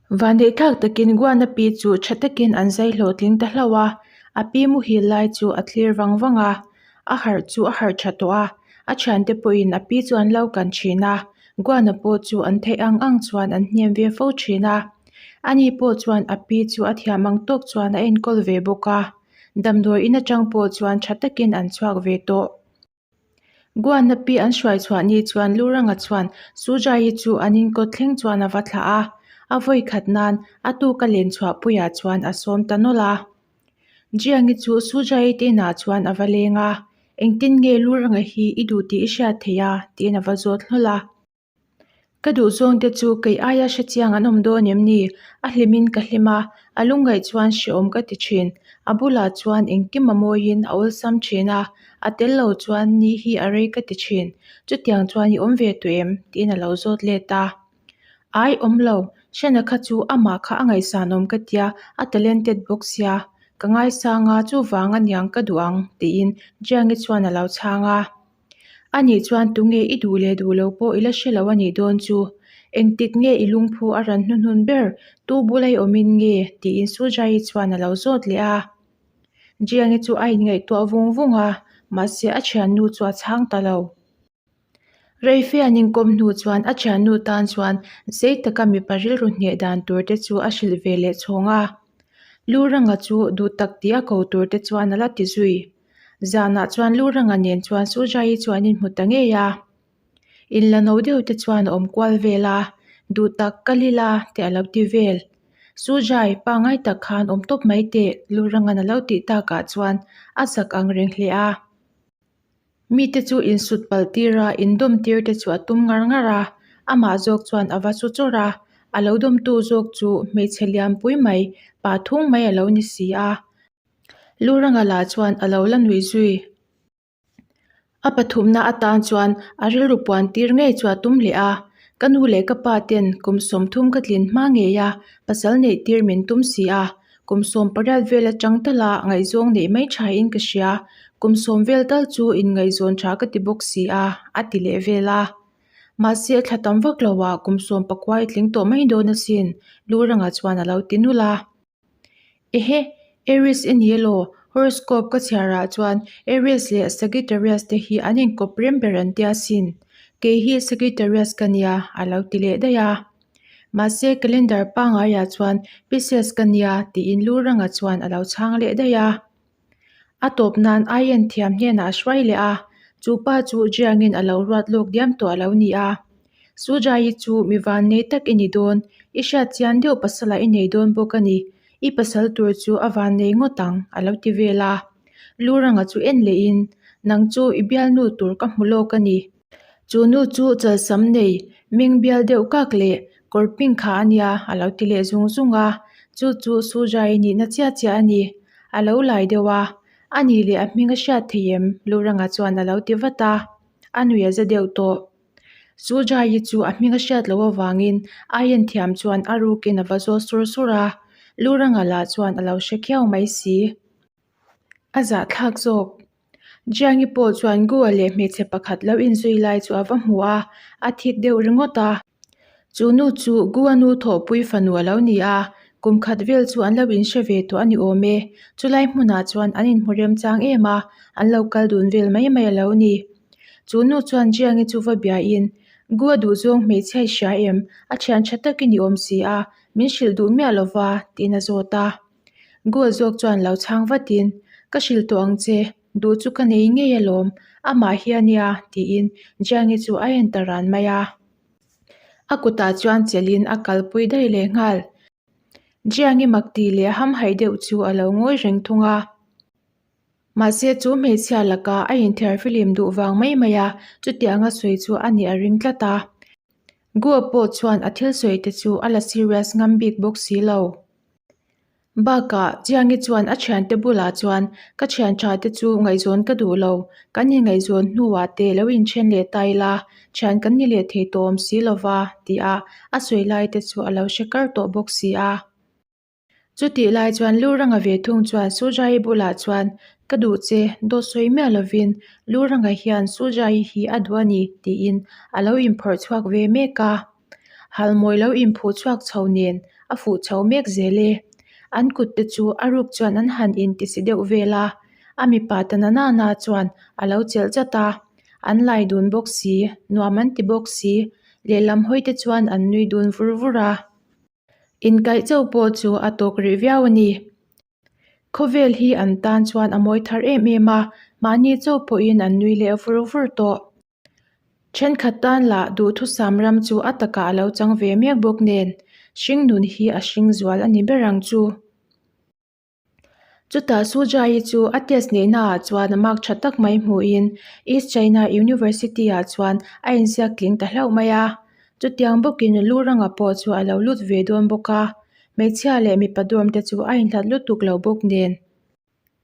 Vanneihthlak takin Guana pi chu tha takin an zai hlawhtling ta hlauh a, a pi muhil lai chu a thlir vang vang a, a harh chu a harh tha tawh a, a thiante pawhin a pi chu an lo kan thin a, Guana pawh chu an theih ang ang chuan an hnem ve fo thin a, ani pawh chuan a pi chu a thiam ang tawk chuan a enkawl ve bawk a, damdawi in atang pawh chuan tha takin an chhuak ve tawh. Guana pi an hruai chhuah ni chuan Luranga chuan Sujai-i chu an inkawt thleng chuan a va thlah a, a vawi khat nan a tuka len chhuah puiah chuan a sawm ta nawlh a. Jiangi chu Sujai-i te inah chuan a va leng a, Engtin nge Luranga hi i duh tih i hriat theih a? tiin a va zawt hlawlh a. Ka duh zawng te chu kei aia hre chiang an awm dawn em ni? A hlimin ka hlim a, a lungngaih chuan hrehawm ka ti thin. A bulah chuan engkim a mawiin a awlsam thin a, a tel lo chuan ni hi a rei ka ti thin. Chutiang chuan i awm ve tawh em? tiin a lo zawt let a. Ai, awm lo. Hrena kha chu amah kha a ngaihsan awm ka tia, a talented bawk sia. Ka ngaisang a, chuvang aniang ka duh ang, tiin Jiangi chuan a lo chhang a. A nih chuan tunge i duh leh duh lo pawh i la hre lo a nih dawn chu. Engtik nge i lungphu a ran hnuhnun ber? Tu bula i awmin nge? tiin Sujai chuan a lo zawt leh a. Jiangi chu a inngaihtuah vung vung a, mahse a thiannu chu a chhang ta lo. Reife an inkawm hnu chuan a thiannu tan chuan zei taka mipa rilru hneh dan tur te chu a hrilh ve leh chhawng a. Luranga chu duh tak tih a ko tur te chuan a la ti zui. Zanah chuan Luranga nen chuan Sujai chu an inhmu ta ngei a, inla no deuh te chuan a awm kual vel a, duh tak ka lila tih a lo ti vel. Sujai, pangai tak khan awm tawp mai teh Luranga'n a lo tih takah chuan a zak ang reng hle a. Mite chu insut palh tir a, indawm tir te chu a tum ngar ngar a, amah zawk chuan a va chu chawrh a, a lo dawmtu zawk chu hmeichhe lianpui mai, pa thung mai a lo ni si a. Luranga lah chuan a lo la nuih zui. A pathumna atan chuan a rilru puan tir ngei chu a tum leh a, Ka nu leh ka pa ten kum 30 ka tlin hma ngei a, pasal neih tir min tum si a, kum 18 vel atang tala ngaihzawng neih mai tha in ka hria, kum 10 vel tal chu inngaihzawn tha ka ti bawk si a, a ti leh vel a. Mahse thla tam vak lo ah kum 19 i tling tawh mai dawn asin, Luranga chuan a lo ti nulh a. Ehe, Aries i ni elaw? Horoscope ka chhiarah chuan Aries leh Sagittarius te hi an inkawp rem ber an tia sin. Kei hi Sagittarius ka nia, a lo ti leh daih a. Mahse calendar pangaiah chuan Pisces ka nia tiin Luranga chuan a lo chhang leh daih a. A tawp nan Aien thiam hnenah a hruai leh a, chu pa chu Jiangin a lo ruat lawk diam tawh a lo ni a. Sujai-i chu mi vannei tak i ni dawn, i hriat chian deuh pasalah i nei dawn bawk a ni, i pasal tur chu a vannei ngawt ang, a lo ti vel a. Luranga chu en lehin, Nang chu i bialnu tur ka hmu lawk a ni. Chu nu chu chalsam nei, meng bial deuh kak leh kawr pink kha a nia a lo ti leh zung zung a, chu chu Sujai nihna chiah chiah a ni. A lo lai deuh a, a nih leh a hming a hriat thei em? Luranga chuan a lo ti vat a, a nui a za deuh tawh. Sujai chu a hming a hriat loh avangin Ayen thiam chuan a rukin a va zawt sur sur a, Luranga lah chuan a lo hre khiau mai si. A zahthlak zawk. Jiangi pawh chuan Gua leh hmeichhe pakhat lo inzui lai chu a va hmu a, a thik deuh ringawt a. Chu nu chu Gua nu thawhpui fanu a lo ni a, kum khat vel chu an lo inhre ve tawh a ni awm e. Chulai hmunah chuan an inhmu remchang em a, an lo kal dun vel mai mai a lo ni. Chu nu chuan Jiangi chu va biain, Gua duhzawng hmeichhia i hria em? A thian tha takin i awm si a, min hrilh duh miah lo va, tiin a zawt a. Goa zawk chuan lo chhang vatin, Ka hrilh tawh ang che, duh chu ka nei ngei alawm, amah hi a nia, tiin Jiangi chu a en ta ran mai a. A kutah chuan chelhin a kalpui daih leh nghal. Jiangi mak tih leh hamhaih deuh chu a lo ngawi reng thung a. Mahse chu hmeichhia laka a inthiar film duh vang mai mai a, chutianga sawi chu a nih a ring tlat a. Goa pawh chuan a thil sawi te chu a la serious ngam bik bawk si lo. Bakah, Chiangi chuan a thiante bulah chuan, Ka thian tha te chu ngaihzawn ka duh lo, kan inngaihzawn hnuah te lo inthen leh ta ila, thian kan ni leh thei tawh awm si lova, tia a sawi lai te chu a lo hre kar tawh bawk si a. Chutih lai chuan Luranga ve thung chuan Sujai bulah chuan, Ka duh che, dawt sawi miah lovin Luranga hian Sujai hi a duh a ni, tiin a lo inphawrh chhuak ve mek a. Halmawi lo inphuh chhuak chho nen A fuh chho mek zel e. An kut te chu a ruk chuan an han intisi deuh vel a, a mipa ta na nana chuan a lo chelh chat a. An lai dun bawk si, nuam an ti bawk si, lehlam hawi te chuan an nui dun vur vur a. Inkaih chauh pawh chu a tawk rih viau a ni. Khawvel hi an tan chuan a mawi thar em em a, mahni chauh pawhin an nui leh vur vur tawh. Thenkhat tan lah duhthusam ram chu a takah a lo chang ve mek bawk nen, hringnun hi a hring zual a ni ber ang chu. Chutah Sujai-i chu a test neihnaah chuan a mark tha tak mai hmuhin East China University-ah chuan a inziak tling ta hlauh mai a. Chutiang bawkin lu ranga pawh chu a lo lut ve dawn bawk a, hmeichhia leh mipa dorm te chu a inhlat lutuk lo bawk nen.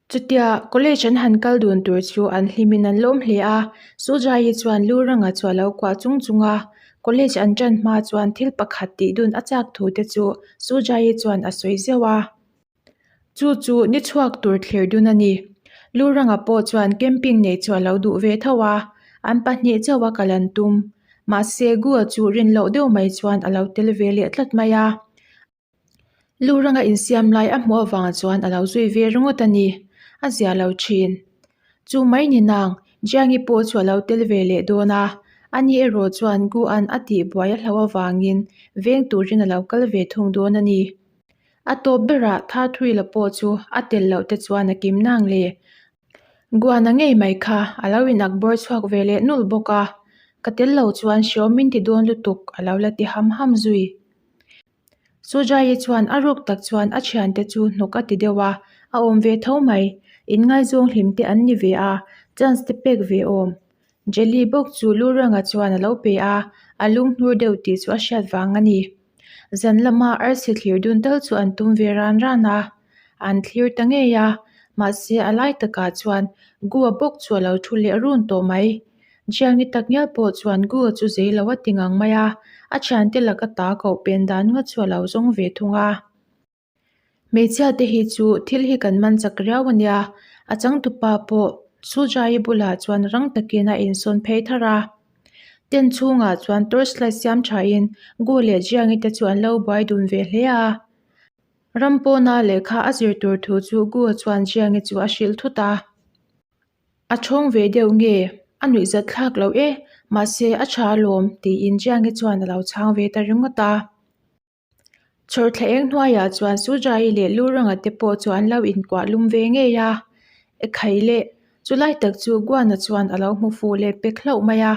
Chutia college an han kal dun tur chu an hlimin an lawm hle a, Sujai-i chuan lu ranga chu a lo kuah chung chung a, college an tan hma chuan thil pakhat tih dun a chak thu te chu Sujai-i chuan a sawi zeuh a. Chu chu ni chhuak tur thlir dun a ni. Luranga pawh chuan camping nei chu a lo duh ve tho a, an pahnih chauh a kal an tum. Mahse Gua chu rin loh deuh mai chuan a lo tel ve leh tlat mai a. Luranga insiam lai a hmuh avang chuan a lo zui ve ringawt a ni. A zia lo thin. Chu mai ni nang, Jiangi pawh chu a lo tel ve leh dawn a, ani erawh chuan Gua'n a tihbuai a hlauh avangin veng turin a lo kal ve thung dawn a ni. A tawp berah Thathuila pawh chu a tel loh te chuan a kim nang le. Guana ngei mai kha a lo inak bawr chhuak ve leh nulh bawk a, ka tel lo chuan hriawm min ti dawn lutuk a lo la ti ham ham zui. Sujai-i chuan a ruk tak chuan a thiante chu hnawk a ti deuh a, a awm ve tho mai. Inngaizawng hlim te an ni ve a, chance te pek ve awm. Jelly bawk chu Luranga chuan a lo pe a, a lunghnur deuh tih chu a hriat vang a ni. Zan lama arsi thlir dun tal chu an tum ve ran ran a, an thlir ta ngei a, mahse a lai takah chuan Gua bawk chu a lo thu leh run tawh mai. Jiangi tak ngial pawh chuan Gua chu zei lo a ti ngang mai a, a thiante laka ta koh pen dan ngawt chu a lo zawng ve thung a. Hmeichhia te hi chu thil hi kan man chak riau a nia, a changtupa pawh Sujai bulah chuan rang takin a insawn phei thar a. Tent chhungah chuan torch light siam thain Gu leh Jiangi te chu an lo buai dun ve hle a. Ram pawna lehkha a zir tur thu chu Gu chuan Jiangi chu a hrilh thut a. A thawng ve deuh nge? A nuihzat thlak lo e, mahse a tha alawm tiin Jiangi chuan a lo chhang ve ta ringawt a. Chhawrthla eng hnuaiah chuan Sujai leh Luranga te pawh chu an lo inkuah lum ve ngei a, Ekhai leh chulai tak chu Guana chuan a lo hmu fuh leh pek hlauh mai a.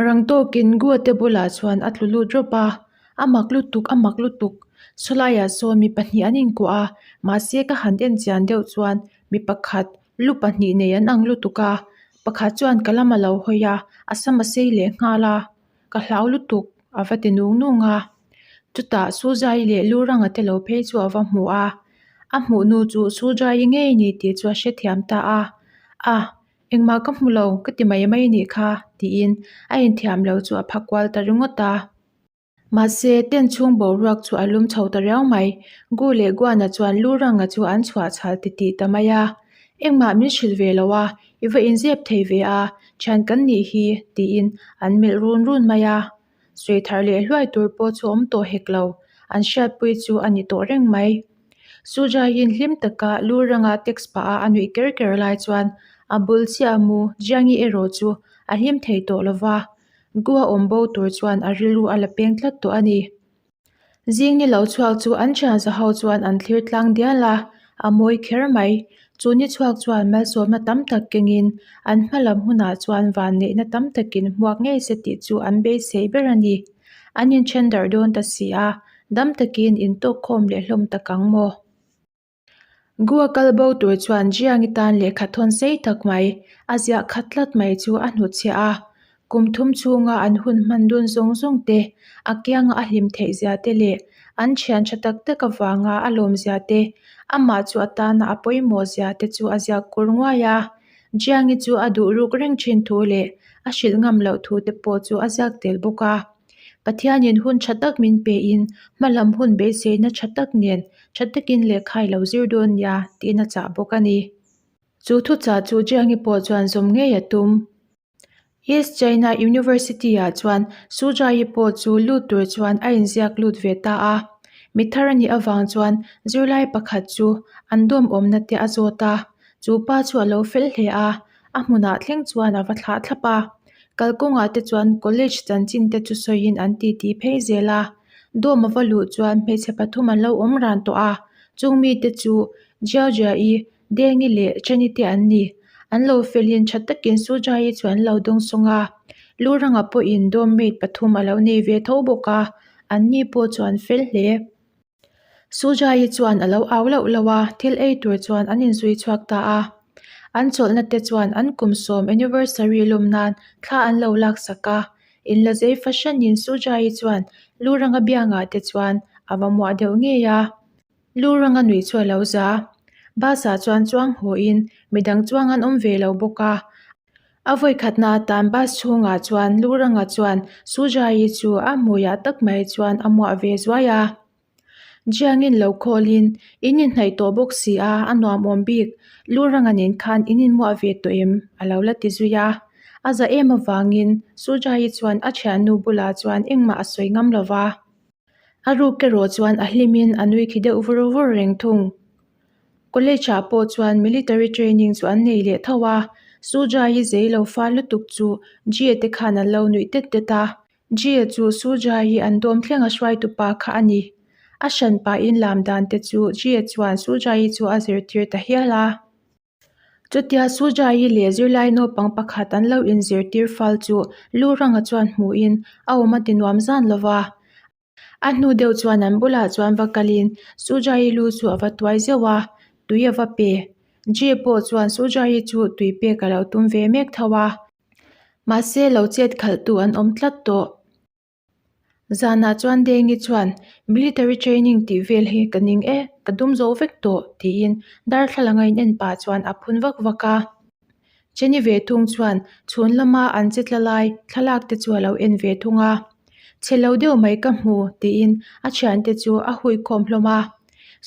Rang tawkin Gua te bulah chuan a tlu lut rawp a, A mak lutuk, a mak lutuk, chulaiah sawn mi pahnih an inkuah a, mahse ka han en chian deuh chuan mi pakhat lu pahnih nei an ang lutuk a, pakhat chuan ka lam a lo hawi a, a sam a sei leh nghal a. Ka hlau lutuk, a va ti nung nung a. Chutah Sujai leh Luranga te lo phei chu a va hmu a. A hmuh nu chu Sujai ngei ni tih chu a hrethiam ta a. A, engmah ka hmu lo, ka ti mai mai nih kha, tiin a inthiam lo chu a pha kual ta ringawt a. Mahse, tent chhung boruak chu a lum chho ta riau mai. Gu leh Guana chuan Luranga chu an chhuah chhal titih ta mai a. Engmah min hrilh ve lo a, i va inzep thei ve a, thian kan nih hi, tiin an melh run run mai a. Sawi thar leh hluai tur pawh chu awm tawh hek lo, an hriatpui chu a ni tawh reng mai. Sujaiin hlim taka lu ranga text pah a a nuih ker ker lai chuan a bul chiah a mu Jiangi erawh chu a hlim thei tawh lo va, Gua awm bo tur chuan a rilru a la peng tlat tawh a ni. Zing ni lo chhuak chu an thian za ho chuan an thlir tlang dial a, a mawi kher mai. Chu ni chhuak chuan malsawmna tam tak kengin an hma lam hunah chuan vanneihna tam takin hmuak ngei se tih chu an beisei ber a ni. An inthen darh dawn ta si a, dam takin intawkkhawm leh hlawm tak ang maw? Gua kal bo tur chuan Jiangi tan lehkha thawn sei tak mai, a ziah khat tlat mai chu a hnutchhiah a. Kum thum chhunga an hun hman dun zawng zawng te, a kianga a hlim theih zia te leh an thian tha tak tak avanga a lawm zia te, amah chu a tana a pawimawh zia te chu a ziak kur nguai a. Jiangi chu a duh ruk reng thin thu leh a hrilh ngam loh thu te pawh chu a ziak tel bawk a. Pathianin hun tha tak min pein hmalam hun beiseina tha tak nen tha takin lehkha i lo zir dawn nia tiin a chah bawk a ni. Chu thuchah chu Jiangi pawh chuan zawm ngei a tum. East China University ah chuan Sujai-i pawh chu lut tur chuan a inziak lut ve ta a. Mi thar a nih avang chuan zirlai pakhat chu an dawm awmna te a zawt a, chu pa chu a lo fel hle a, a hmunah thleng chuan a va thlah thlap a. Kalkawngah te chuan college chanchin te chu sawiin an titi phei zel a, dawm a va luh chuan hmeichhe pathum an lo awm ran tawh a, chung mite chu Jiaojia-i Dengi leh Chani te an ni. An lo felin tha takin Sujai-i chu an lo dawngsawng a, Luranga pawhin dorm mate pathum a lo nei ve tho bawk a, an ni pawh chu an fel hle. Sujai-i chuan a lo au lauh lauh a, thil ei tur chuan an inzui chhuak ta a. An chawlhna te chuan an kum sawm anniversary lawm nan thla an lo laksak a, inla zei fahranin Sujai-i chuan Luranga biangah te chuan a va muah deuh ngei a. Luranga nuih chu a lo za. Bus ah chuan chuang haw in midang chuang an awm ve lo bawk a. A vawi khatna atan bus chhungah chuan Luranga chuan Sujai-i chu a hmuiah tak mai chuan a muah ve zuai a. Jiangin lo call in, In inhnaih tawh bawk si a, a nuam awm bik. Luranga nen khan in inmuah ve tawh em? a lo la ti zui a. A za em avangin Sujai-i chuan a thiannu bulah chuan engmah a sawi ngam lo va. A ruk erawh chuan a hlimin a nui khi deuh vur vur reng thung. College ah pawh chuan military training chu an nei leh tho a, Sujai-i zei lo fa lutuk chu Jia te khan an lo nuih tet tet a, Jia chu Sujai-i an dawm thleng a hruaitu pa kha a ni. A hran pahin lam dan te chu Jia chuan Sujai-i chu a zirtir ta hial a. Chutia Sujai-i leh zirlai naupang pakhat an lo inzirtir fal chu Luranga chuan hmuhin a awm a ti nuam zan lo va. A hnu deuh chuan an bulah chuan va kalin Sujai-i lu chu a va tuai zeuh a, tui a va pe. Jay pawh chuan Sujai-i chu tui pek a lo tum ve mek tho a. Mahse lo chet khalhtu an awm tlat tawh. Zanah chuan Dengi chuan military training tih vel hi ka ning e, ka dum zo vek tawh tiin darthlalang a in en pah chuan a phun vak vak a. Jenny ve thung chuan chhun lama an che tla lai thlalak te chu a lo en ve thung a. Chhe lo deuh mai ka hmu tiin a thiante chu a hui khawm hlawm a.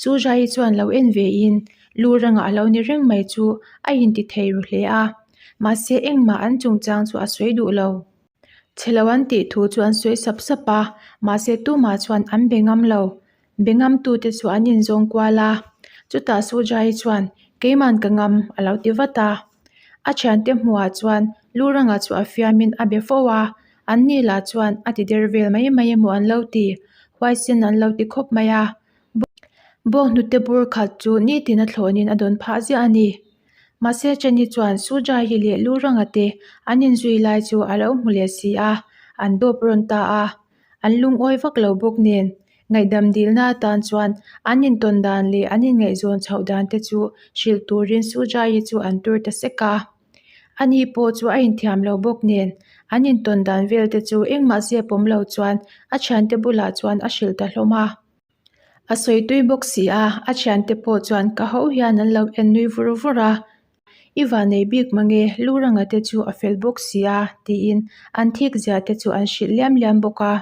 Sujai chuan lo en ve in lu rangah a lo ni reng mai chu a inti thei ru hle a. Mahse engmah an chungchang chu a sawi duh lo. Chhe lo an tih thu chu an sawi sap sap a, mahse tumah chuan an be ngam lo. Be ngam tute chu an inzawng kual a, chutah Sujai chuan Keiman ka ngam a lo ti vat a. A thiante hmuhah chuan Luranga chu a fiamin a be fo a, an ni lah chuan a ti der vel mai mai emaw an lo ti, huaisen an lo ti khawp mai a. Bawnghnute bur khat chu nitin a thlawnin a dawn phah ziah a ni. Mahse Chani chuan Sujai-i leh Luranga te an inzui lai chu a lo hmu leh si a, an dawp rawn ta a. An lungawi vak lo bawk nen, ngaihdam dilna atan chuan an intawn dan leh an inngaihzawn chhoh dan te chu hrilh turin Sujai-i chu an tur ta sek a. Ani pawh chu a inthiam lo bawk nen, an intawn dan vel te chu engmah zep awm lo chuan a thiante bulah chuan a hrilh ta hlawm a. A sawi tui bawk si a, a thiante pawh chuan ka ho hian an lo en nui vur vur a, I vanei bik mange Luranga te chu a fel bawk si a tiin an thik zia te chu an hrilh liam liam bawk a.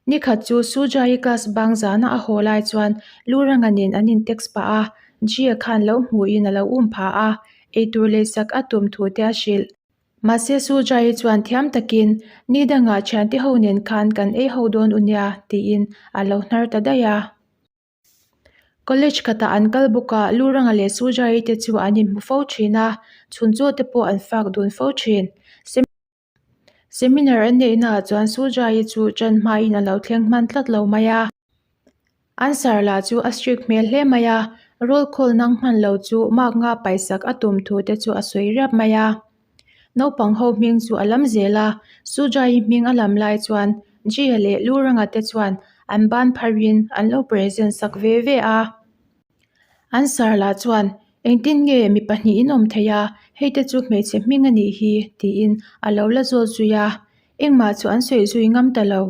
Nikhat chu Sujai class bang zana a haw lai chuan Luranga nen an in text pah a, Gia khan lo hmuhin a lo um pha a, eitur leisak a tum thu te a hrilh. Mahse Sujai chuan thiam takin, Ni dangah thiante ho nen khan kan ei ho dawn u nia, tiin a lo hnar ta daih a. College khatah an kal bawk a, Luranga leh Sujai te chu an inhmu fo thin a, chhun chaw te pawh an fak dun fo thin. Seminar an neihnaah chuan Sujai chu ṭan hmain a lo thleng hman tlat lo mai a. An sar lah chu a strict hmel hle mai a, roll call nang hman lo chu mark nga paisak a tum thu te chu a sawi riap mai a. Naupang ho hming chu a lam zel a, Sujai hming a lam lai chuan Jia leh Luranga te chuan an ban pharin an lo present sak ve ve a. An sar lah chuan engtin nge mi pahnih in awm thei a, hei te chu hmeichhe hming a nih hi tiin a lo la zawt zui a, engmah chu an sawi zui ngam ta lo.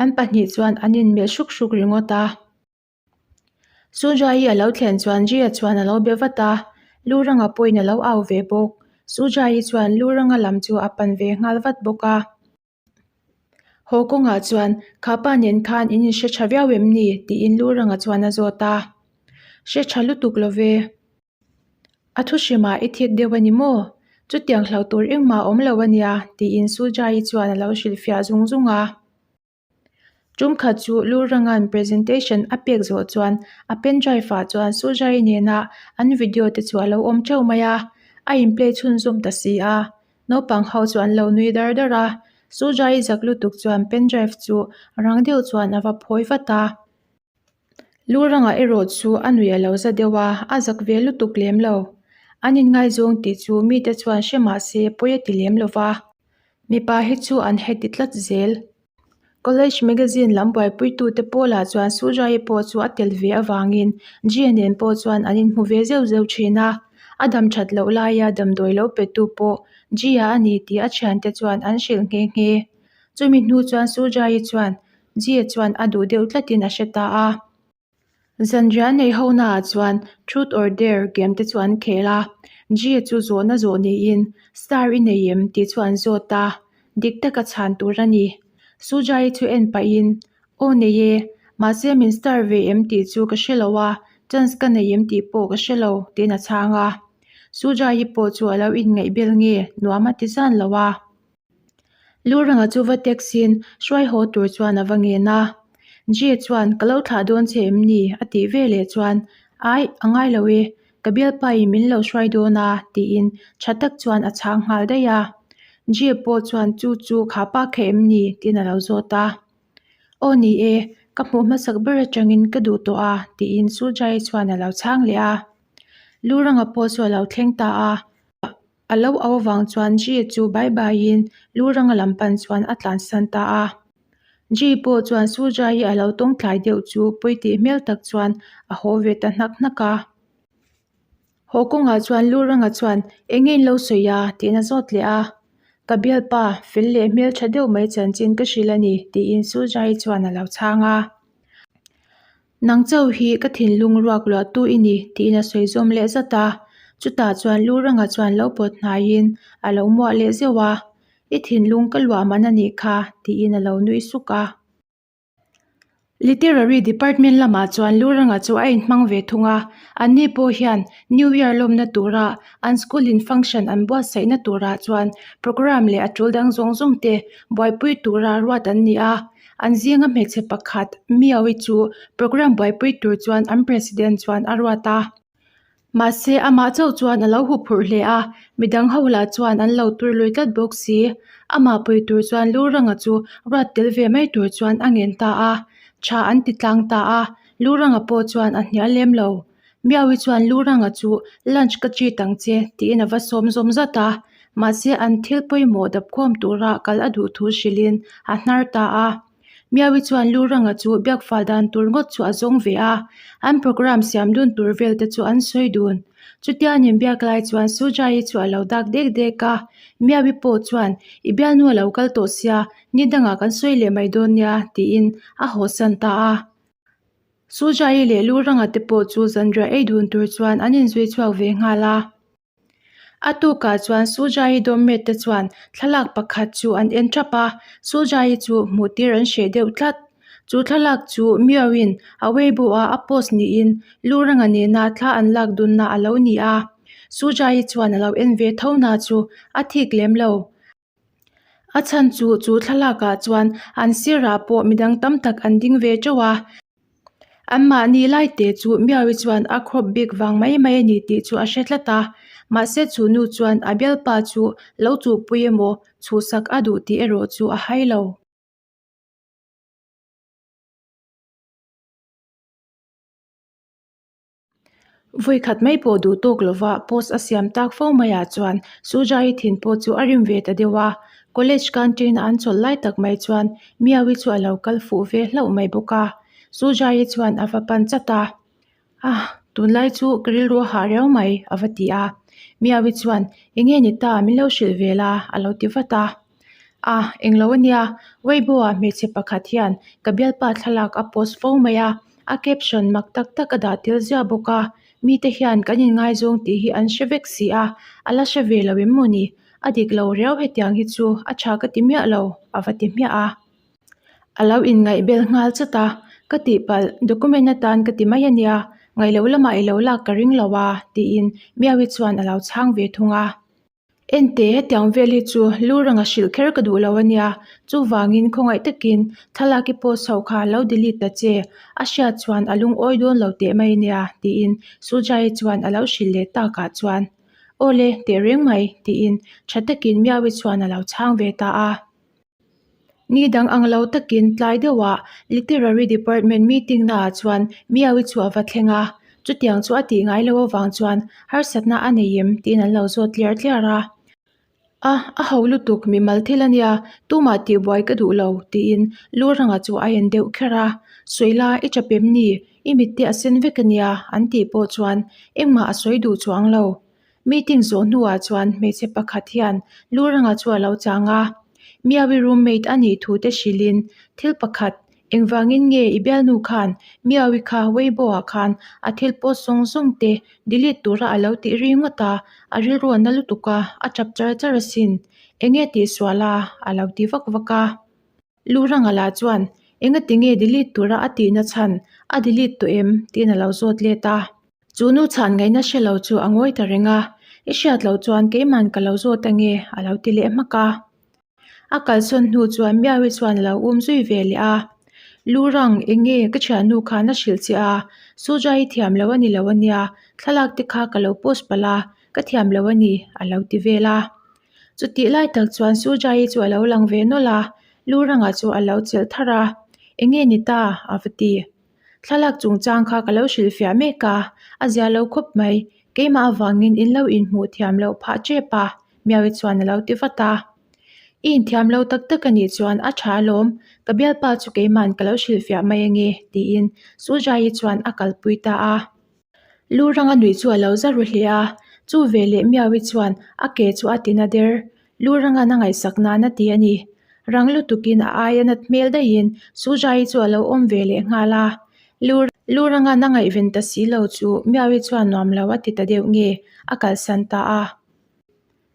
An pahnih chuan an inmelh hruk hruk ringawt a. Sujai-i a lo thlen chuan Jia chuan a lo be vat a, Luranga pawhin a lo au ve bawk. Sujai-i chuan Luranga lam chu a pan ve nghal vat bawk a. Haw kawngah chuan, Kha pa nen khan in inhre tha viau em ni? tiin Luranga chuan a zawt a. Hre tha lutuk lo ve. A thu hrimah i thik deuh a ni maw? Chutiang hlau tur engmah a awm lo a nia, tiin Sujai-i chuan a lo hrilhfiah zung zung a. Tum khat chu Luranga'n presentation a pek zawh chuan a pen drive ah chuan Sujai nena an video te chu a lo awm teuh mai a, a in play chhunzawm ta si a. Naupang ho chu an lo nui dar dar a, Sujai zak lutuk chuan pen drive chu rang deuh chuan a va phawi vat a. Luranga erawh chu a nuih a lo za deuh a, a zak ve lutuk lem lo. An inngaizawng tih chu mite chuan hre mah se pawi a ti lem lo va. Mipa hi chu an heti tlat zel. College magazine lam buaipuitute pawlah chuan Sujai pawh chu a tel ve avangin Jia nen pawh chuan an inhmu ve zeuh zeuh thin a. A dam that loh laia damdawi lo petu pawh Jia a ni tih a thiante chuan an hrilh nghe nghe. Chumi hnu chuan Sujai chuan Jia chuan a duh deuh tlatin a hre ta a. Zanriah nei ho naah chuan Truth or Dare game te chu an khel a, Jia chu zawhna zawh niin Star i nei em tih chu an zawt a, dik taka chhan tur a ni. Sujai chu en pahin Aw nei e, mahse min star ve em tih chu ka hre lo a, chance ka nei em tih pawh ka hre lo tiin a chhang a. Sujai pawh chu a lo inngaih bel nge nuam a ti zan lo a. Luranga chu va taxi-in hruai haw tur chuan a va ngen a. Jay chuan ka lo thlah dawn che em ni? a tih veleh chuan Aih, a ngai lo e, ka bialpain min lo hruai dawn a tiin tha tak chuan a chhang nghal daih a. Jay pawh chuan chu chu kha pa kha em ni? tiin a lo zawt a. Aw ni e, ka hmuh hmasak ber atangin ka duh tawh a tiin Sujai chuan a lo chhang leh a. Luranga pawh chu a lo thleng ta a. A lo au avang chuan Ji chu bai baiin Luranga lam pan chuan a tlansan ta a. Ji pawh chuan Sujai a lo tawng tlai deuh chu pawi tih hmel tak chuan a haw ve ta hnak hnak a. Haw kawngah chuan Luranga chuan eng nge in lo sawi a tiin a zawt leh a. Ka bialpa fel leh hmel tha deuh mai chanchin ka hrilh a ni tiin Sujai chuan a lo chhang a. Nang chauh hi ka thinlung ruak luahtu i ni tiin a sawi zawm leh zat a, chutah chuan Luranga chuan lo pawt hnaiin a lo muah leh zeuh a, I thinlung ka luah man a nih kha tiin a lo nui suk a. Literary Department lamah chuan Luranga chu a inhmang ve thung a, anni pawh hian New Year lawmna tura an school in function an buatsaihna turah chuan programme leh a tul dang zawng zawng te buaipui tura ruat an ni a. An zinga hmeichhe pakhat Miawi chu programme buaipui tur chuan an president chuan a ruat a. Mahse amah chauh chuan a lo huphurh hle a, midang ho lah chuan an lo tur lui tlat bawk si. Amah pui tur chuan Luranga chu ruat tel ve mai tur chuan a ngen ta a, tha an ti tlang ta a, Luranga pawh chuan a hnial lem lo. Miawi chuan Luranga chu lunch ka treat ang che tiin a va sawm zawm zat a, mahse an thil pawimawh dapkhawm tura kal a duh thu hrilhin a hnar ta a. Miawi chuan Luranga chu biakfal dan tur ngawt chu a zawng ve a, an programme siam dun tur vel te chu an sawi dun. Chutia an inbiak lai chuan Sujai-i chu a lo dak dek dek a, Miawi pawh chuan i bialnu a lo kal tawh sia, ni dangah kan sawi leh mai dawn nia tiin a hawsan ta a. Sujai leh Luranga te pawh chu zanriah ei dun tur chuan an inzui chhuak ve nghal a. A tukah chuan Sujai dawmmet te chuan thlalak pakhat chu an en thap a, Sujai chu hmuh tir an hreh deuh tlat. Chu thlalak chu Miauin a Weibo ah a post niin Luranga nena thla an lak dunna a lo ni a. Sujai chuan a lo en ve tho na chu a thik lem lo. A chhan chu chu thlalakah chuan an sirah pawh midang tam tak an ding ve teuh a, anmahni lai te chu Miawi chuan a crop bik vang mai mai a ni tih chu a hre tlat a, mahse chu nu chuan a bialpa chu lo chuhpui emaw chhuhsak a duh tih erawh chu a hai lo. Vawi khat mai pawh duh tawk lova post a siam tak fo maiah chuan Sujai thin pawh chu a rim ve ta deuh a, college canteen a an chawlh lai tak mai chuan Miawi chu a lo kal fuh ve hlauh mai bawk a, Sujai chuan a va pan chat a, Ah, tunlai chu ka rilru a hah riau mai a va ti a, Miawi chuan eng nge ni ta min lo hrilh ve la a lo ti vat a. Ah, englo ania, Weibo-ah hmeichhe pakhat hian ka bialpa thlalak a post fo mai a, a caption mak tak tak a dah tel ziah bawk a, mite hian kan inngaizawng tih hi an hre vek si a, a la hre ve lo em maw ni? A dik lo riau hetiang hi chu a tha ka ti miah lo, a va ti hmiah a. A lo inngaihbel nghal chat a, ka tihpalh, document atan ka ti mai ania, ngaihloh lamah i lo lak ka ring lo a, tiin Miawi chuan a lo chhang ve thung a. Ente, hetiang vel hi chu lu ranga hrilh kher ka duh lo a nia, chuvangin khawngaih takin thlalak i post ho kha lo delete ta che, a hriat chuan a lungawi dawn lo teh mai nia, tiin Sujai chuan a lo hrilh leh takah chuan, Awle, teh reng mai, tiin tha takin Miawi chuan a lo chhang ve ta a. Ni dang ang lo takin tlai deuhah Literary Department meeting naah chuan Miawi chu a va thleng a, chutiang chu a tih ngai loh avang chuan harsatna a nei em tiin an lo zawt tliar tliar a. A, a ho lutuk mimal thil a nia, tumah tihbuai ka duh lo tiin lu ranga chu a en deuh kher a, Suila i tap em ni? I mitte a sen vek a nia an tih pawh chuan engmah a sawi duh chuang lo. Meeting zawh hnuah chuan hmeichhe pakhat hian lu ranga chu a lo chang a, Miawi roommate a nih thu te hrilhin thil pakhat engvangin nge i bialnu khan Miawi kha Weibo ah khan a thil post zawng zawng te delete tura a lo tih ri ngawt a, a rilru a na lutuk a, a tap char char asin. Enge tihsual a? a lo ti vak vak a. Lu Ranga lah chuan, Engati nge delete tura a tihna chhan a delete tawh em? tiin a lo zawt let a. Chu nu chhan ngaihna hre lo chu a ngawi ta reng a, I hriat loh chuan keiman ka lo zawt ange a lo ti leh hmak a. A kalsawn hnu chuan Miawi chuan a lo um zui ve leh a. Lu Rang, enge ka thiannu khan a hrilh che a, Suja hi thiam lo a ni lo ania, thlalak te kha ka lo post palh a, ka thiam lo a ni a lo ti vel a. Chutih lai tak chuan Sujai chu a lo lang ve nawlh a, lu rangah chu a lo chelh thar a, Enge ni ta? a va ti. Thlalak chungchang kha ka lo hrilhfiah mek a, a zia lo khawp mai, keimah avangin in lo inhmuh thiam loh phah tep a, Miawi chuan a lo ti vat a. I inthiam lo tak tak a nih chuan a tha alawm, ka bialpa chu keima'n ka lo hrilhfiah mai ange, tiin Sujai chuan a kalpui ta a. Lu ranga nuih chu a lo za ru hle a, chu veleh Miawi chuan a ke chu a tina der. Lu ranga'n a ngaihsak nan a ti a ni. Rang lutukin a aia nat hmel daihin Sujai chu a lo awm ve leh nghal a. Lu Lu ranga'n a ngaihven ta si lo chu Miawi chuan nuam lo a ti ta deuh nge a kalsan ta a.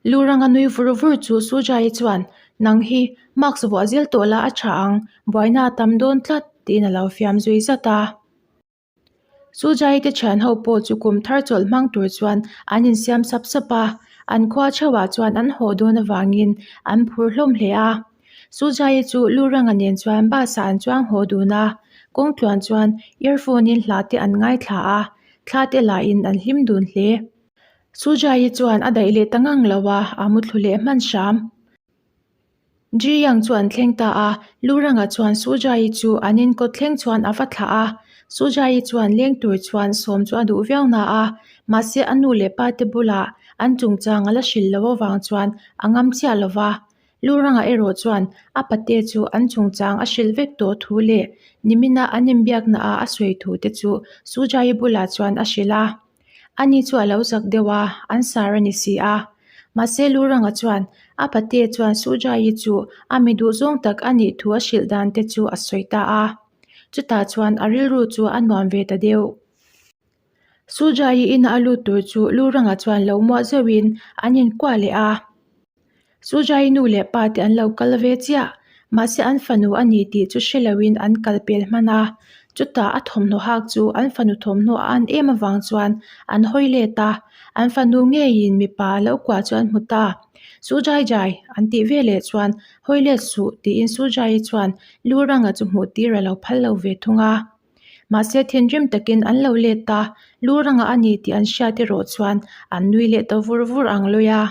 Lu ranga nui vur vur chu Sujai chuan nang hi mask vuah zel tawh la a tha ang, buaina a tam dawn tlat tiin a lo fiam zui zat a. Sujai te thian ho pawh chu kum thar chawlh hmang tur chuan an insiam sap sap a, an khua theuhah chuan an haw dawn avangin an phur hlawm hle a. Sujai chu Luranga nen chuan bus ah an chuang haw dun a, kawng tluan chuan earphone in hla te an ngaithla a, thla te lahin an hlim dun hle. Sujai chuan a daih leh ta ngang lo a, a muthlu leh hman hram. Ji Yang chu an thleng ta a, Lu Ranga chuan Su Jai chu an inkawt thleng chuan a va thlah a. Su Jai chuan leng tur chuan sawm chu a duh viau na a, mahse a nu leh pa te bulah an chungchang a la hrilh loh avang chuan a ngam chiah lo va. Lu Ranga erawh chuan a pate chu an chungchang a hrilh vek tawh thu leh nimina an inbiakna ah a sawi thu te chu Su Jai bulah chuan a hrilh a. Ani chu a lo zak deuh a, an sar a ni si a. Mahse Luranga chuan a pate chuan Sujai-i chu a mi duhzawng tak a nih thu a hrilh dan te chu a sawi ta a. Chutah chuan a rilru chu a nuam ve ta deuh. Sujai-i ina a lut tur chu Luranga chuan lo muah zeuhin an inkuah leh a. Sujai nu leh pa te an lo kal ve chiah, mahse an fanu a ni tih chu hre loin an kal pel hman a, chutah a thawmhnaw hak chu an fanu thawmhnaw a an em avang chuan an hawi let a, an fanu ngeiin mipa a lo kuah chu an hmu ta. Sujai jai an tih veleh chuan hawi let suh tiin Sujai chuan lu ranga chu hmuh tir a lo phal lo ve thung a. Mahse thinrim takin an lo let a, lu ranga a ni tih an hriat erawh chuan an nui leh ta vur vur ang lawi a.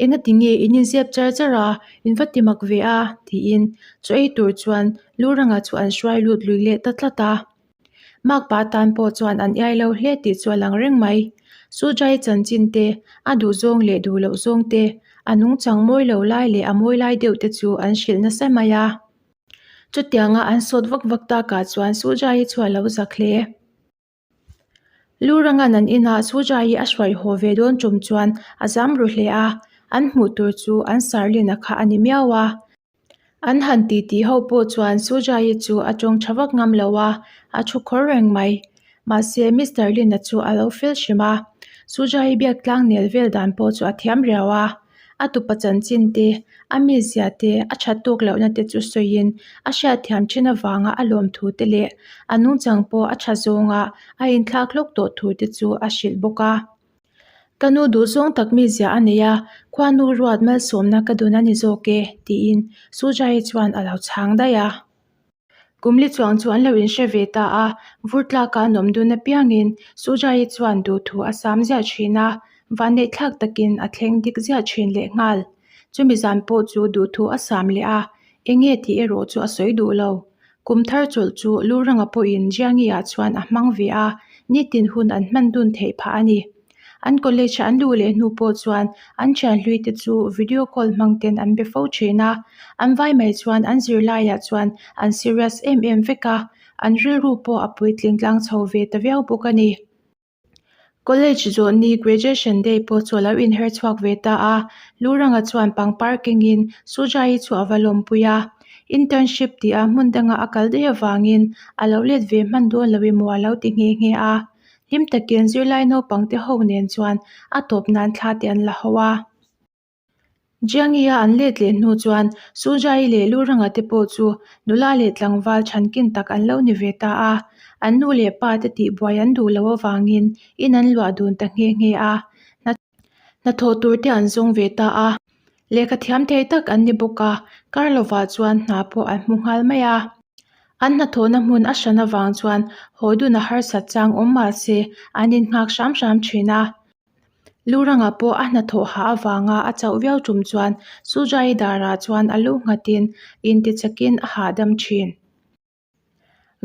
Engati nge in inzep char char a, in va ti mak ve a? tiin chaw ei tur chuan Luranga chu an hruai lut lui leh ta tlat a. Makpa tan pawh chuan an iai lo hle tih chu a lang reng mai. Sujai chanchin te, a duh zawng leh duh loh zawng te, a nungchang mawi lo lai leh a mawi lai deuh te chu an hrilh nasa mai a. Chutianga an sawt vak vak takah chuan Sujai chu a lo zak hle. Luranga'n an inah Sujai a hruai haw ve dawn tum chuan a zam ru hle a, an hmuh tur chu an Sarlina kha a ni miau a. An han titi ho pawh chuan Sujai chu a tawng tha vak ngam lo a, a thu khawr reng mai. Mahse Mister Lina chu a lo fel hrim a, Sujai biak tlang nel vel dan pawh chu a thiam riau a. A tupa chanchin te, a mizia te, a that tawk lohna te chu sawiin a hriatthiam thin avanga a lawm thu te leh a nungchang pawh a tha zawnga a inthlak hlawk tawh thu te chu a hrilh bawk a. Ka nu duhzawng tak mizia a nei a, khuanu ruat malsawmna ka dun a ni zawk e, tiin Sujai chuan a lo chhang daih a. Kumli chuang chu an lo inhre ve ta a, vur tlaka an awm dun apiangin Sujai chuan duhthu a sam ziah thin a, vanneih thlak takin a thleng dik ziah thin lehnghal. Chumi zan pawh chu duhthu a sam leh a, eng nge tih erawh chu a sawi duh lo. Kum thar chawlh chu Luranga pawhin Jiangi-ah chuan a hmang ve a, nitin hun an hman dun theih phah a ni. An college an luh leh hnu pawh chuan an thianhlui te chu video call hmang ten an be fo thin a, an vai mai chuan an zirlaiah chuan an serious em em vek a, an rilru pawh a puitling tlang chho ve ta viau bawk a ni. College zawh ni graduation day pawh chu a lo inher chhuak ve ta a, Luranga chuan pangpar kengin Sujai chu a va lawmpui a, internship tih a hmun danga a kal daih avangin a lo let ve hman dawn lo emaw a lo ti nghe nghe a. Hlim takin zirlai naupang te ho nen chuan a tawp nan thla te an la ho a. Jiangi-a an let leh hnu chuan Sujai leh Luranga te pawh chu nula leh tlangval chhankin tak an lo ni ve ta a. An nu leh pa te tihbuai an duh loh avangin in an luah dun ta nghe nghe a. Hnathawh tur te an zawng ve ta a. Lehkha thiam thei tak an ni bawk a, kar lovah chuan hna pawh an hmu nghal mai a. An hnathawhna hmun a hran avang chuan haw dun a harsat chang awm mah se an innghak hram hram thin a. Luranga pawh a hnathawh hah avanga a chauh viau tum chuan Sujai darah chuan a lu nghatin intichakin a hahdam thin.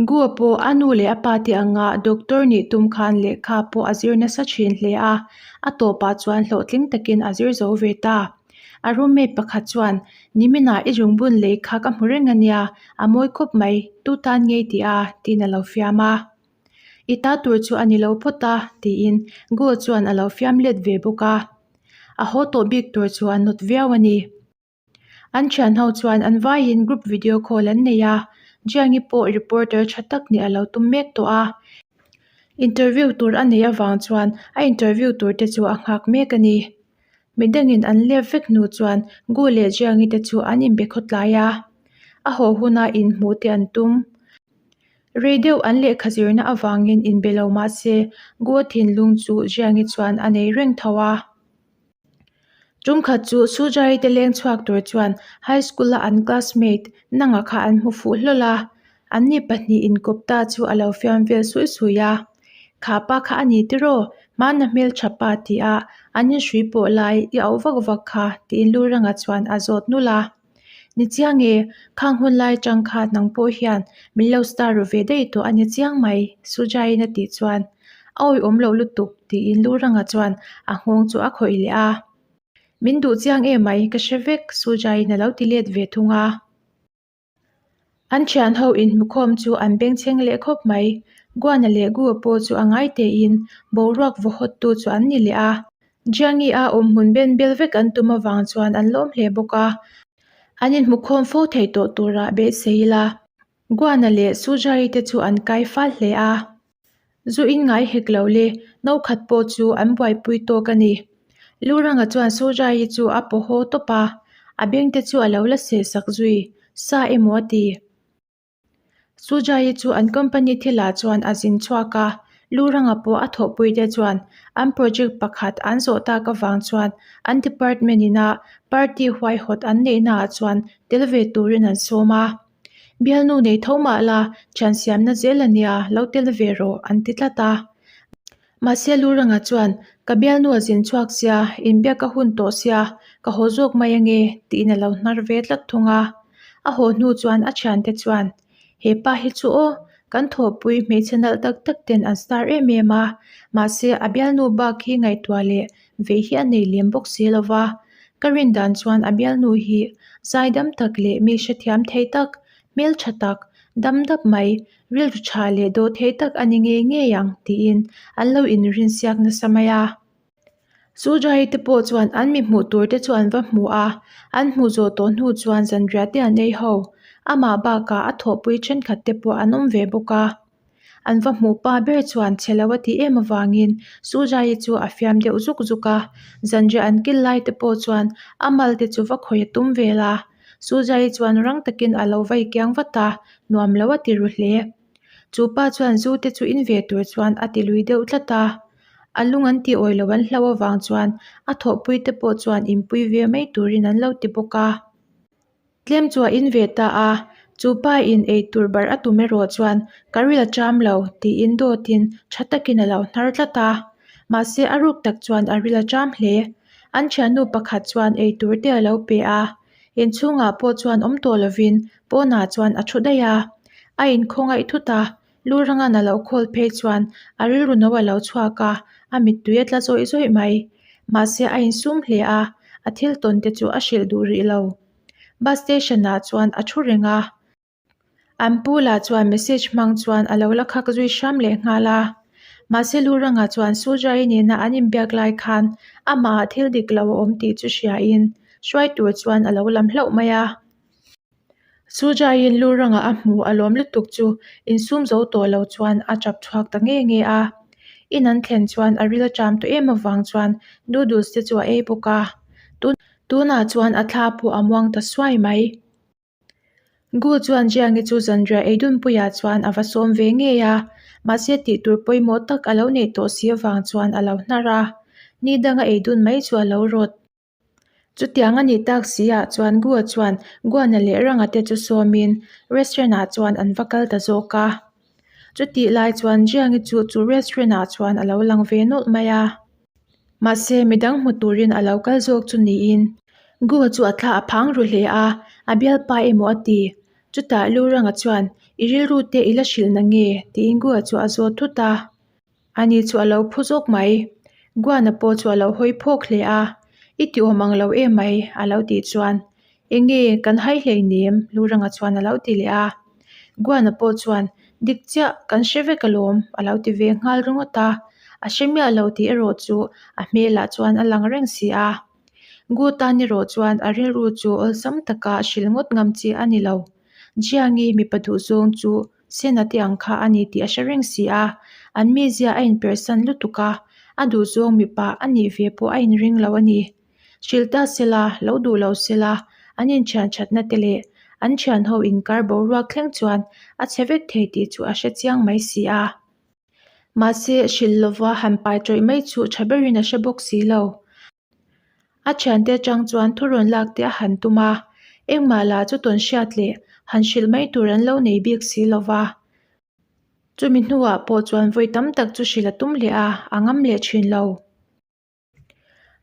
Gua pawh a nu leh a pa te anga doctor nih tum khan lehkha pawh a zir nasa thin hle a, a tawpah chuan hlawhtling takin a zir zo ve ta. A roommate pakhat chuan, Niminah i zungbun lei kha ka hmu reng a nia, a mawi khawp mai, tu tan ngei tih a, tiin a lo fiam a. I ta tur chu a ni lo phawt a, tiin Gua chuan a lo fiam let ve bawk a. A haw tawh bik tur chu a nawt viau a ni. An thian ho chuan an vaiin group video call an nei a, Jiangi pawh reporter tha tak nih a lo tum mek tawh a. Interview tur a neih avang chuan a interview tur te chu a nghak mek a ni. Midangin an lep vek hnu chuan Gu leh Jiangi te chu an inbe khawtlai a, a haw huna inhmuh te an tum. Rei deuh an lehkha zirna avangin inbe lo mah se Gu thinlung chu Jiangi chuan a nei reng tho a. Tumkhat chu Sujai te leng chhuak tur chuan high school a an classmate Nanga kha an hmu fuh hlawl a, anni pahnih inkawp ta chu a lo fiam vel suih suih a. Kha pa kha a ni tiraw? Hmana hmeltha pa ti a an inhrui pawh lai i auh vak vak kha tiin Luranga chuan a zawt nulh a. Ni chiang e, khang hun lai tang kha nang pawh hian min lo star ru ve daih tawh a ni chiang mai, Sujaiin a tih chuan a awihawm loh lutuk tiin Luranga chuan a nghawng chu a khawih leh a. Min duh chiang em mai, ka hre vek, Sujaiin a lo ti let ve thung a. An thian ho inhmukhawm chu an bengchheng leh khawp mai. Guana leh Gua pawh chu a ngai tein boruak vaw hawt tu chu an ni leh a. Jiangi a awm hmun ben bel vek an tum avang chuan an lawm hle bawk a. An inhmukhawm fo thei tawh turah beisei ila. Guana leh Sujai te chu an kai fal hle a. Zu in ngai hek lo le, no khat pawh chu an buaipui tawk a ni. Luranga chuan Sujai chu a paw haw tawp a, a beng te chu a lo la seh sak zui, sa emaw a ti. Sujai chu an company thilah chuan a zin chhuak a, Luranga pawh a thawhpui te chuan an project pakhat an zawh tak avang chuan an department ina party huaihawt an neihnaah chuan tel ve turin an sawm a. Bialnu nei tho mah la, thian siamna zel a nia, lo tel ve rawh, an ti tlat a. Mahse Luranga chuan, Ka bialnu a zin chhuak sia, inbiak a hun tawh sia, ka haw zawk mai ange, tiin a lo hnar ve tlat thung a. A haw hnu chuan a thiante chuan, He pa hi chu aw, kan thawhpui hmeichhe nalh tak tak ten an star em em a, mahse a bialnu bak hi ngaihtuah leh vei hi a nei lem bawk si lo va. Ka rin dan chuan a bialnu hi zaidam tak leh mi hrethiam thei tak, hmeltha tak, dam dap mai, rilru tha leh dawh thei tak a ni ngei ngei ang tiin an lo inrinsiak nasa mai a. Sujai te pawh chuan an mi hmuh tur te chu an va hmu a, an hmuh zawh tawh hnu chuan zanriah te an ei ho. Amah bakah a thawhpui thenkhat te pawh an awm ve bawk a. An va hmuh pa ber chuan chhe lo a tih em avangin Sujai chu a fiam deuh zuk zuk a, zanriah an kil lai te pawh chuan a mal te chu va khawih a tum vel a. Sujai chuan rang takin a lo vai kiang vat a, nuam lo a ti ru hle. Chu pa chuan zu te chu in ve tur chuan a ti lui deuh tlat a. A lung an tih awih loh an hlauh avang chuan a thawhpui te pawh chuan inpui ve mai turin an lo ti bawk a. Tlem chu a in ve ta a, chu pa in ei tur barh a tum erawh chuan ka ril a cham lo tiin dawtin tha takin a lo hnar tlat a. Mahse a ruk tak chuan a ril a cham hle. An thiannu pakhat chuan ei tur te a lo pe a, inchhungah pawh chuan awm tawh lovin pawnah chuan a thu daih a. A inkhawngaih thut a, lu rangan a lo khawl phei chuan a rilru no a lo chhuak a, a mittui a tla zawih zawih mai. Mahse a insum hle a, a thil tawn te chu a hrilh duh rih lo. Bus station ah chuan a thu reng a, an pu lah chuan message hmang chuan a lo la khak zui hram leh nghal a. Mahse lu rangah chuan Sujai nena an inbiak lai khan amah ah thil dik lo a awm tih chu hria in hruai tur chuan a lo lam hlauh mai a. Sujaiin lu rangah a hmu a lawm lutuk chu insum zo tawh lo chuan a tap chhuak ta nge nge a. In an thlen chuan a ril a ṭam tawh em avang chuan noodles te chu a ei bawk a. Tunah chuan a thla pawh a muang ta suai mai. Gu chuan Jiangi chu zanriah ei dunpuiah chuan a va sawm ve ngei a, mahse tih tur pawimawh tak a lo neih tawh si avang chuan a lo hnar a, ni danga ei dun mai chu a lo rawt. Chutiang a nih tak si ah chuan Gua chuan Guana leh Ranga te chu sawmin restaurant ah chuan an va kal ta zawk a. Chutih lai chuan Jiangi chu chu restaurant ah chuan a lo lang ve nawlh mai a. Mahse midang hmu turin a lo kal zawk chu niin Gua chu a thla a phang ru hle a, a bialpa emaw a ti. Chutah Lu Ranga chuan I rilru te i la hrilh na nge? tiin Gua chu a zawt thut a. Ani chu a lo phu zawk mai. Guana pawh chu a lo hawi phawk hle a, I ti awm ang lo em mai, a lo tih chuan, Enge, kan hai hleinem, Luranga chuan a lo ti leh a. Guana pawh chuan, Dik chiah, kan hre vek alawm, a lo ti ve nghal ringawt a. A hre miah lo tih erawh chu a hmelah chuan a lang reng si a. Gu tan erawh chuan a rilru chu awlsam taka hrilh ngawt ngam chi a ni lo. Jiangi mipa duhzawng chu Sena te ang kha a ni tih a hre reng si a, an mizia a inpersan lutuk a, a duhzawng mipa a nih ve pawh a inring lo a ni. Hrilh ta sela, lo duh lo sela, an inthian thatna te leh an thianho inkar boruak thleng chuan a chhe vek thei tih chu a hre chiang mai si a. Mahse, hrilh lova han pai tawih mai chu tha berin a hre bawk si lo. A thiante atang chuan thu rawn lak te a han tum a, engmah lah chu tawn hriat leh han hrilh mai tur an lo nei bik si lo va. Chumi hnuah pawh chuan vawi tam tak chu hrilh a tum leh a, a ngam leh thin lo.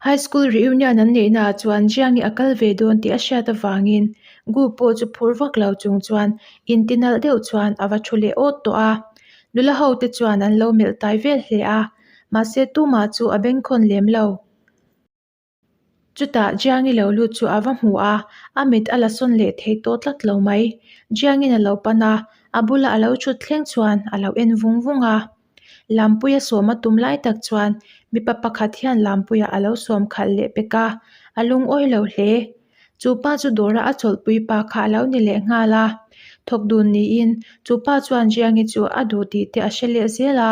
High school reunion an neihnaah chuan Jiangi a kal ve dawn tih a hriat avangin Gu pawh chu phur vak lo chung chuan inti nalh deuh chuan a va thu leh awt tawh a. Nula ho te chuan an lo melh tai vel hle a. Mahse tumah chu a bengkhawn lem lo. Chutah Jiangi lo lut chu a va hmu a, a mit a la sawn leh thei tawh tlat lo mai. Jiangin a lo pan a, a bula a lo thut thleng chuan a lo en vung vung a. Lampuia sawm a tum lai tak chuan mipa pakhat hian Lampuia a lo sawm khalh leh pek a, a lungawi lo hle. Chu pa chu dawra a chawlhpui pa kha a lo ni leh nghal a, thawk dun niin chu pa chuan Jiangi chu a duh tih te a hre leh zel a.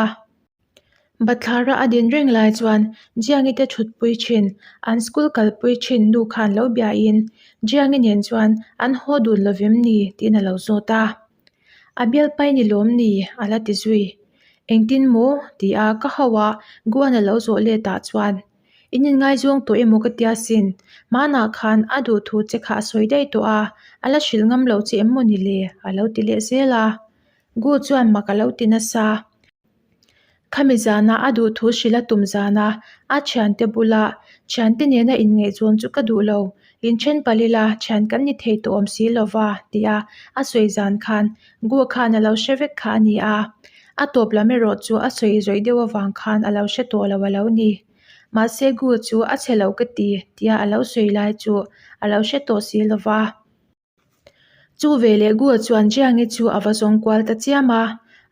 Bathlara a din reng lai chuan Jiangi te thutpui thin, an school kalpui thin nu khan lo biain Jiangi nen chuan an haw dun lovem ni tiin a lo zawt a. A bialpai ni lawm ni a la ti zui. Engtin maw? ti a ka hau a, Guan a lo zawh let ah chuan In inngaizawng tawh emaw ka tia sin, hmanah khan a duh thu che kha a sawi daih tawh a, a la hrilh ngam lo che em maw ni le? a lo ti leh zel a. Gu chuan mak a lo ti nasa. Khami zana a duh thu hrilh a tum zana a thiante bula thiante nena inngaihzawn chu ka duh lo, inthen palh ila thian kan ni thei tawh awm si lova tia a sawi zan khan Gu khan a lo hre vek kha a ni a, a tawp lam erawh chu a sawi zawih deuh avang khan a lo hre tawh lo a lo ni. Mahse Gu chu a chhe lo ka ti tia a lo sawi lai chu a lo hre tawh si lova. Chu veleh Gua chuan Jiangi chu a va zawng kual ta chiam a,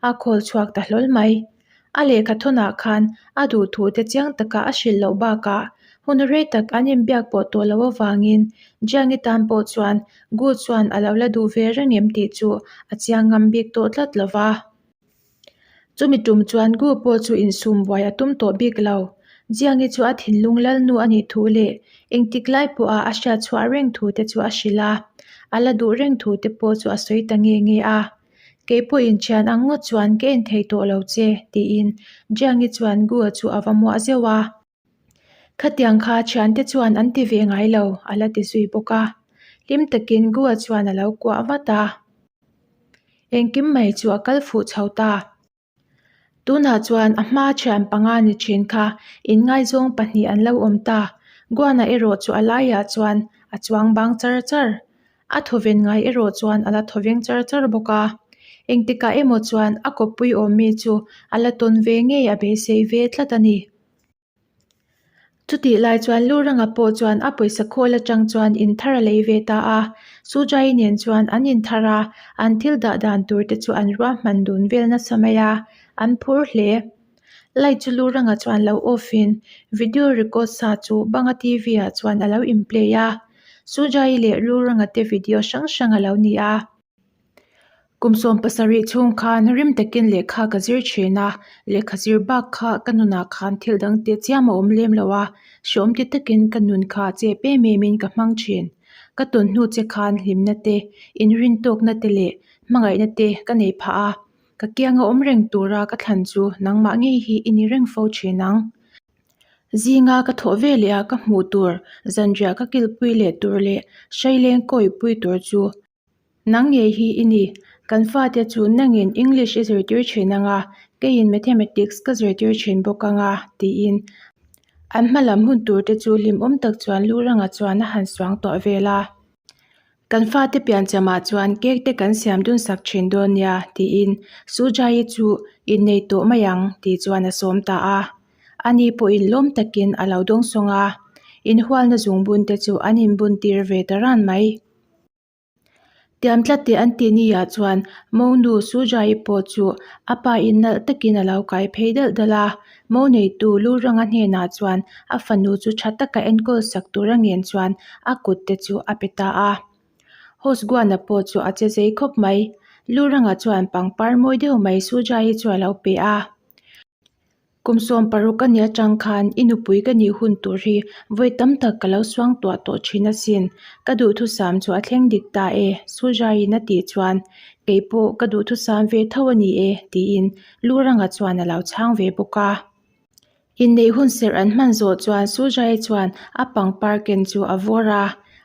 a khawl chhuak ta hlawl mai. A lehkha thawnah khan a duh thu te chiang taka a hrilh loh bakah hun rei tak an inbiak pawh tawh loh avangin Jiangi tan pawh chuan Gu chuan a lo la duh ve reng em tih chu a chiang ngam bik tawh tlat lo va. Chumi tum chuan Gu pawh chu insum buai a tum tawh bik lo. Jiangi chu a thinlung lalnu a nih thu leh engtik lai pawha a hriat chhuah reng thu te chu a hrilh a, a la duh reng thu te pawh chu a sawi ta nge nge a. Kei pawhin thian ang ngawt chuan ka en thei tawh lo che, tiin Jiangi chuan Gu-a chu a va muah zeuh a. Khatiang kha thiante chuan an ti ve ngai lo, a la ti zui bawk a. Hlim takin Gu-a chuan a lo kuah vat a. Engkim mai chu a kal fuh chho ta. Tunah chuan a hma thian panga ni thin kha inngaizawng pahnih an lo awm ta. Guana erawh chu a laiah chuan a chuang bang char char. A thawven ngai erawh chuan a la thawveng char char bawk a. Engtikah emaw chuan a kawppui awmmi chu a la tawn ve ngei a beisei ve tlat a ni. Chutih lai chuan Luranga pawh chuan a pawisa khawl atang chuan inthar a lei ve ta a, Sujai nen chuan an inthar a, an thil dah dan tur te chu an ruahman dun vel nasa mai a, an phur hle. Light chu Luranga chuan lo off in video record sa chu banga TV ah chuan a lo in play a, Sujai leh Luranga te video hrang hrang a lo ni a. Kum 70 chhung khan rim takin lehkha ka zir thin a, lehkha zir bak kha ka nunah khan thil dang teh chiam a awm lem lo a, hreawm ti takin ka nun kha chep em em in ka hmang thin. Ka tawn hnu che khan hlimna te, inrintawkna te leh hmangaihna te ka nei phah a, ka kianga awm reng tura ka thlan chu nangmah ngei hi i ni reng fo thin ang. Zinga ka thawh ve leh a ka hmuh tur, zanriah ka kilpui leh tur leh hraileng kawipui tur chu. Nang ngei hi i ni. Kan fate chu nangin English i zirtir thin ang a, keiin Mathematics ka zirtir thin bawk ang a, tiin an hma lam hun tur te chu hlimawm tak chuan Luranga chuan a han suang tawh vel a. Kan fate pianchamah chuan cake te kan siam dun sak thin dawn nia, tiin Sujai-i chu innei tawh mai ang, tih chuan a sawm ta a. Ani pawhin lawm takin a lo dawngsawng a, inhualna zungbun te chu an inbun tir ve ta ran mai. Tiam tlat teh an tih ni ah chuan Monu Sujai pawh chu a pa in nalh takin a lo kai phei dalh dalh a, Mo neitu Luranga hnenah chuan a fanu chu tha taka enkawl sak tur a ngen chuan a kut te chu a pe ta a. Host Guana pawh chu a che zei khawp mai. Luranga chuan pangpar mawi deuh mai Sujai chu a lo pe a. Kum 60 a nih atang khan i nupui ka nih hun tur hi vawi tam tak ka lo suang tuah tawh thin asin. Ka duhthusam chu a thleng dik ta e, Sujai-in a tih chuan, Kei pawh ka duhthusam ve tho a ni e, tiin Luranga chuan a lo chhang ve bawk a. Inneih hun serh an hman zawh chuan Sujai chuan a pangpar ken chu a vawr a,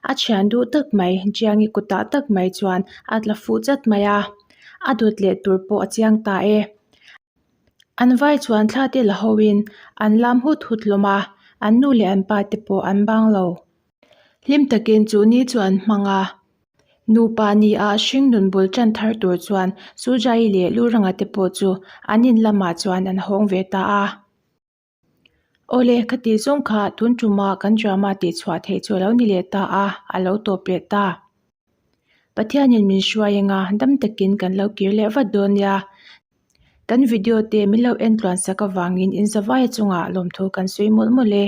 a thian duh tak mai Jiangi kutah tak mai chuan a tla fuh chat mai a, a dawt leh tur pawh a chiang ta e. An vai chuan thla te la hoin an lam hut hut hlawm a, an nu leh an pa te pawh an bang lo. Hlim takin chu ni chu an hmang a, nupa ni ah hring nun bul tan thar tur chuan Sujai leh Luranga te pawh chu an in lamah chuan an hawng ve ta a. Awle, ka tih zawng kha tun tuma kan drama tih chhuah theih chu a lo ni leh ta a, a lo tawp leh ta. Pathianin min hruai anga dam takin kan lo kir leh vat dawn nia. Kan video te min lo en tluan sak avangin inzavaia chungah lawmthu kan sawi mawlh mawlh e.